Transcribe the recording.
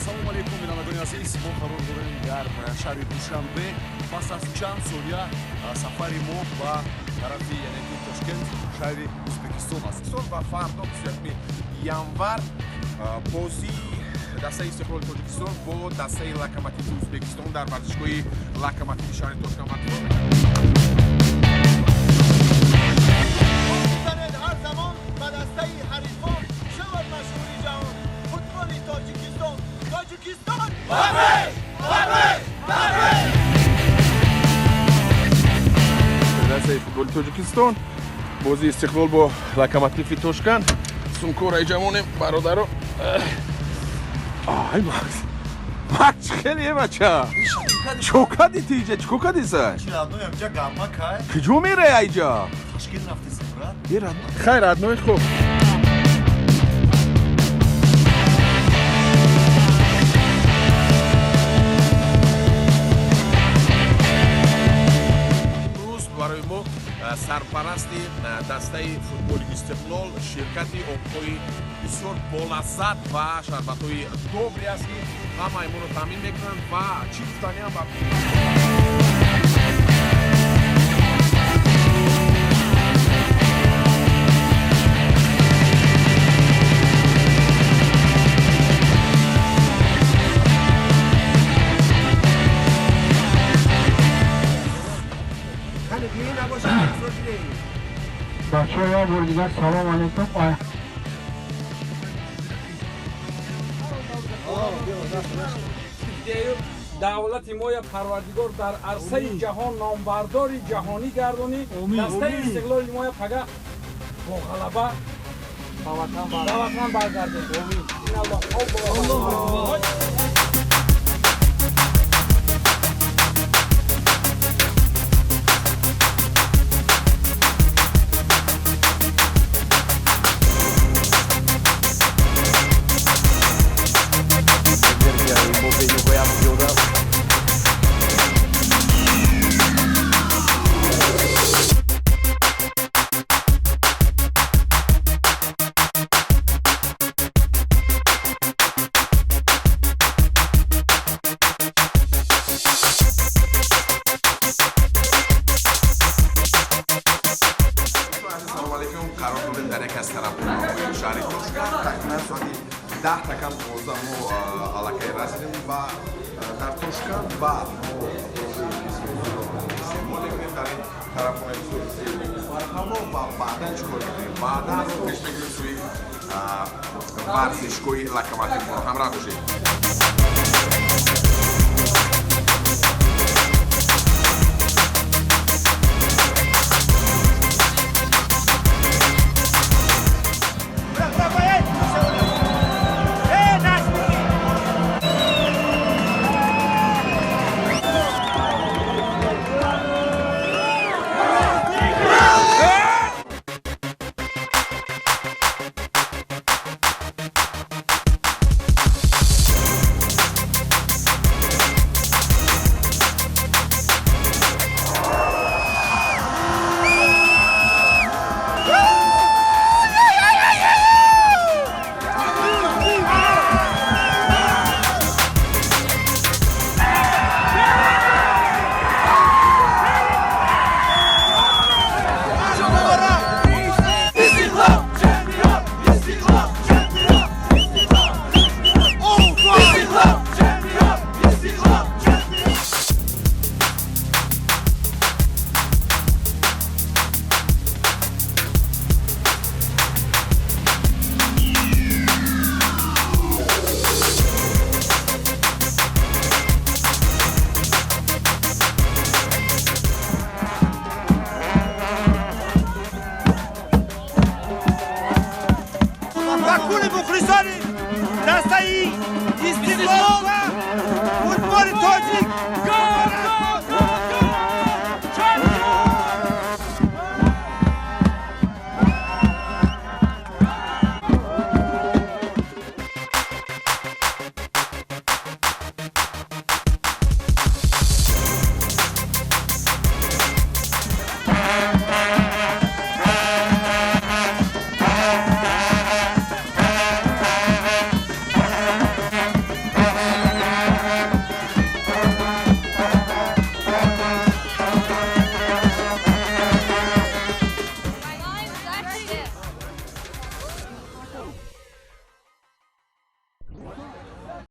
Ассалому алайкум, бинандагони азиз. Мо қарор дорем дар шаҳри Душанбе. Пас аз чанд сония сафари мо ба тарафи, яъне ки Тошкент, шаҳри Ӯзбекистон аст. Ва фардо 21 январ бозии дастаи Истиқлоли Тоҷикистон бо дастаи Локомотиви Ӯзбекистон дар варзишгоҳи Локомотиви шаҳри Тошкент баргузор мегардад. Бизанед ҳар замон ба дастаи ҳарифон, шавад машҳури ҷаҳон футболи Тоҷикистон. Тоҷикистон Федератсияи футболи Тоҷикистон, бозии Истиқлол бо Локомотиви Тошкент. Сумкораи ҷавонем, бародаро. Ай, Макс, Макс, хеле бача, чо кади ти иҷа, чико кади сай? Чи родной, амҷа гарма кай? Куҷо мерай айҷа? Ташкент рафтесем, брат. Хай, родной, хуб. Имрӯз барои мо сарпарасти дастаи футболи Истиқлол ширкати обҳои бисёр болаззат ва шарбатҳои добре аст, ки ҳамаи моро таъмин мекунанд. Ва чӣ гуфтаниам ба Бачаҳо, як бори дигар салом алейкум. Ай, Давлати моя Парвардигор дар арсаи ҷаҳон номбардори ҷаҳонӣ гардонӣ. Дастаи Истиқлоли моя пага бо ғалаба ба ватан баргардем. Иналлоҳ. Энергияи мо бениҳоят зиёд аст. Ассалому алайкум. Қарор дорем дар яке аз тарабхонаҳои шаҳри Тошкент. Тахминан соати 9:50 мо аллакай расидем ва дар Тошкент ва мо истеъмол мекунем дар ин тарабхонаи бисёр зебо барҳаво. Ва баъдан чӣ кор мекунем? Баъдан пеш мегирем сӯи варзишгоҳи Локомотив. Моро ҳамроҳ бошед. Ба кулли мухлисони дастаи Истиқлол.